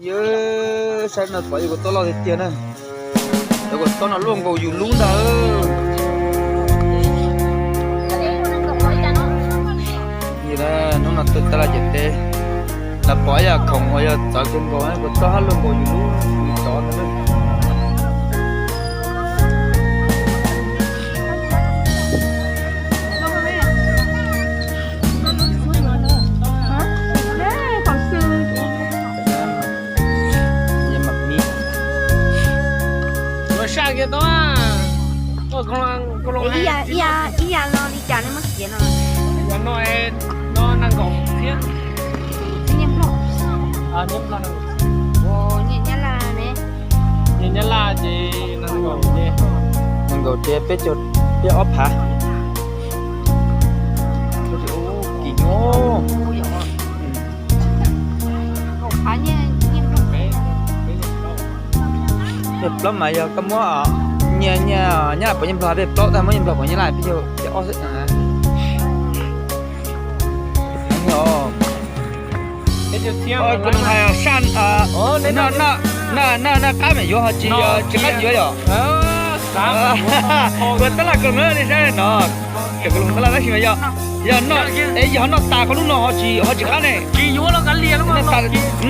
Yawg, saib no pom ib kuv tob loj tiag tiag na. Cov kuv tob no luaj nkaus yus lub ntag. Hnub no tuaj tab laj ciam teb, los pom ib yam khoom uas yog txawv kawg nkaus, kuv tob hab luaj nkaus yus lub, yus cov ntag. Ib yam no li cas nej muab xiav no? Nyiaj Nplog, nyiaj Nyab Laj ne? Nyiaj Nyab Laj ces nees nkaum ces peb caug, peb ob phav. Kim nyuaj. Peb plaub mas yog koj muab nyiaj, nyiaj Nyab Laj puas Nyiaj Nplog, peb plaub tag muab Nyiaj Nplog puas Nyab Laj peb caug ob xwb. Saj, noj qab mas yuav ho tsis, tsis qab yuav yom. Kuv tab laj koom li saib no, cov koom tab laj tab sis mas yog, yog noj, es yog noj tas qhov lub no ho tsis, ho tsis qab ne.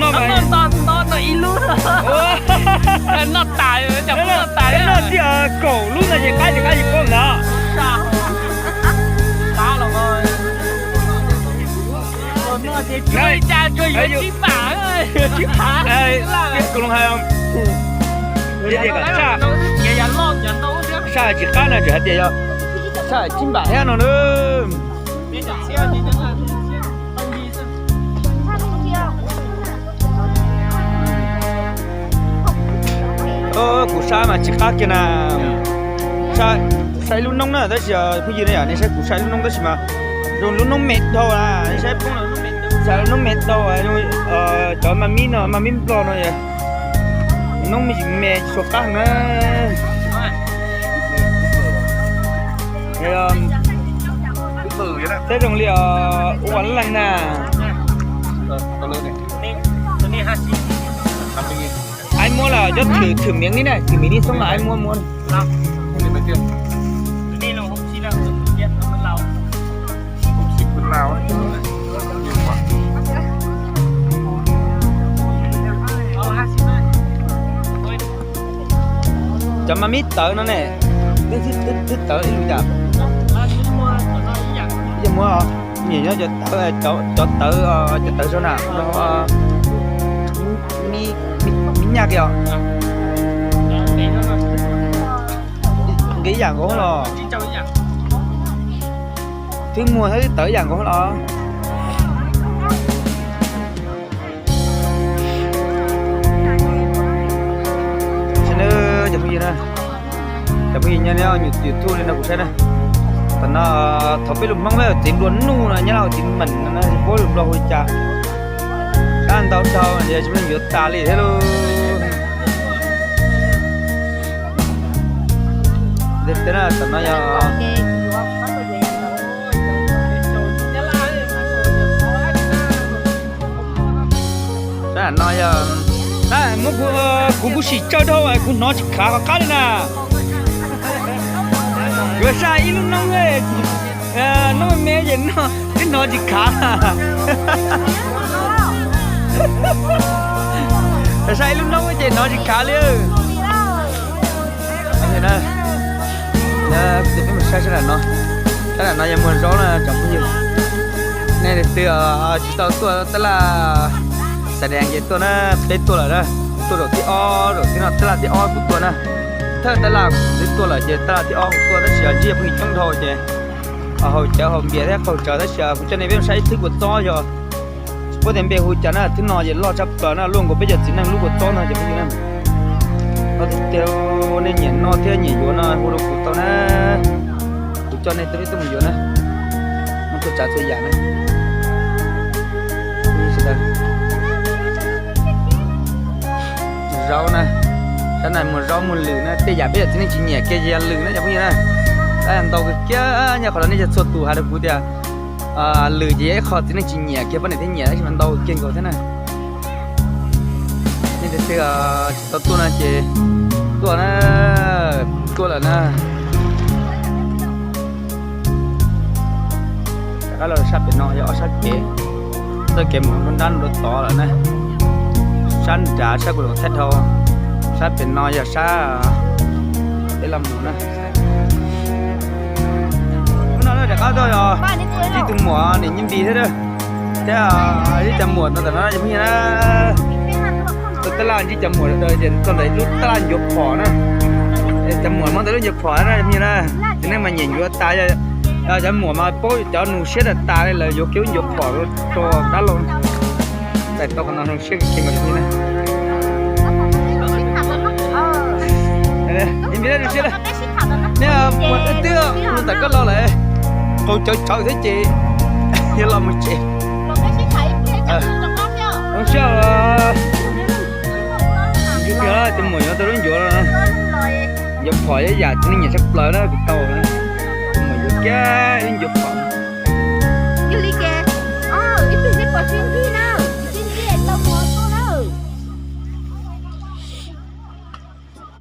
Noj tas, noj mas noj tiag, kaum lub no ces qab tsis qab tsis paub ntag. Kuv hais, saj tsis qab no tseem hais tias yog saj tsib npam thiab no na. Kuv saj mas tsis qab kiag na. Saj ib lub noob na tab sis phooj ywg ne, nej saib kuv saj ib lub noob tab sis mas zoo lub noob me dhau na, nej saib poob, saj lub noob me dhau, cov mas mib no, mas mib Nplog no, noob me ntsis me tsis tshua qab na. Teb zoo li ua leej na. Aib muab los cov thwm, thwm miv li na, thwm miv li xoob los aib muab muab. Cov mas mib tawv no ne, twb tawv ib lub cas. Yeej muab, nyiam nyob cov tawv, cov tawv zoo na, mib nyaj kiag os. Nqis ib yam nkaus los, twb muag twb tawv ib yam nkaus los. Cov phooj ywg na, cov phooj ywg nyob YouTube li no kuv saib na, tam no thaum peb lus Hmoob peb txiv nplua nuj no, nyob Los Tsuas Meem no, puab lus Nplog hu li cas, dab ntau dhau, tsis muaj neeg yuav tas li thiab lauj. Tam no yog no yog, muab kuv, kuv sim tsawg dhau kuv hnov tsis khav qhov qab li na. Yuav saj ib lub noob, noob me me ces twb hnov tsis khav. Saj ib lub noob ces hnov tsis khav li. Peb mus saib sab nram no, sab nram no yog muag zaub na cov phooj ywg. Nej leej twg tsis tau tuaj tab laj Xais Dees ces tuaj na, peb tuaj lawm na, tuaj zaum thib ob, zaum thib no tab laj thib ob kuv tuaj na. Thawj tab laj kuv twb tuaj lawm ces tab laj thib ob kuv tuaj tab sis ntsib phooj ywg coob dhau ces haus cawv haus npias thiab qaug tsawv tab sis kuv coj nej peb mus saib ib thwb kua txob yog tsis paub tias npe hu cas na, thwb no ces loj tshaj plaws na, luaj nkaus peb cov txiv neej lub kua txob no ces phooj ywg na. Tiag, nej nyiam noj thiab nyiam yuav no hu rau kuv tau na, kuv coj nej tuaj peb tuaj mus yuav na, muaj txhua tsav txhua yam na. Zaub na, sab no muag zaub muag lwm na, tej yam peb cov txiv neej tsis nyiam kiag ces yog lwm na cov phooj ywg na. Tab ntau kawg kiag, nyob qhov no nej cov txhua tus hais rau kuv tias lwm ces yog ib qho txiv neej tsis nyiam kiag, poj niam thiaj nyiam tab sis mas ntau kawg kiag nkaus thiab na. Tsis tau tuaj no ces tuaj na, tuaj lawm na. Rov qab los sab pem no yog ob sab kev, txoj kev mus nruab nrab nruab tod lawm na. Sab nrad sab kuv los thaij dhau, sab pem no yog sab peb los mus na. Hnub no rov qab tuaj yog ib tug muam niam Nyiaj Npis thiab, thiab ib cov muam no ntawm no phooj ywg na. Tus taj laj ntsib cov muam sawv daws ces txog ntawm lub taj laj ncuav phom na. Cov muam hmov ntawm lub ncuav phom na phooj ywg na. Ces nej mas nyiam ncuav tas, cov muam mas paub cov nug siab tas tas li, lawv yuav kiag lub ncuav phom rau dab laug. Txais tau qhov no zoo siab kawg kiag mas phooj ywg na. Npis, zoo siab, nej muam twb mus ntawm koj los lawm, qaug cawv tsawv thiab ces yog los mus tsev. Zoo siab, tus muam yuav tau lub ncuav, ncuav phom ib yam neeg nyiam tshaj plaws na kuv tau. Tus muam yuav kiag lub ncuav phom.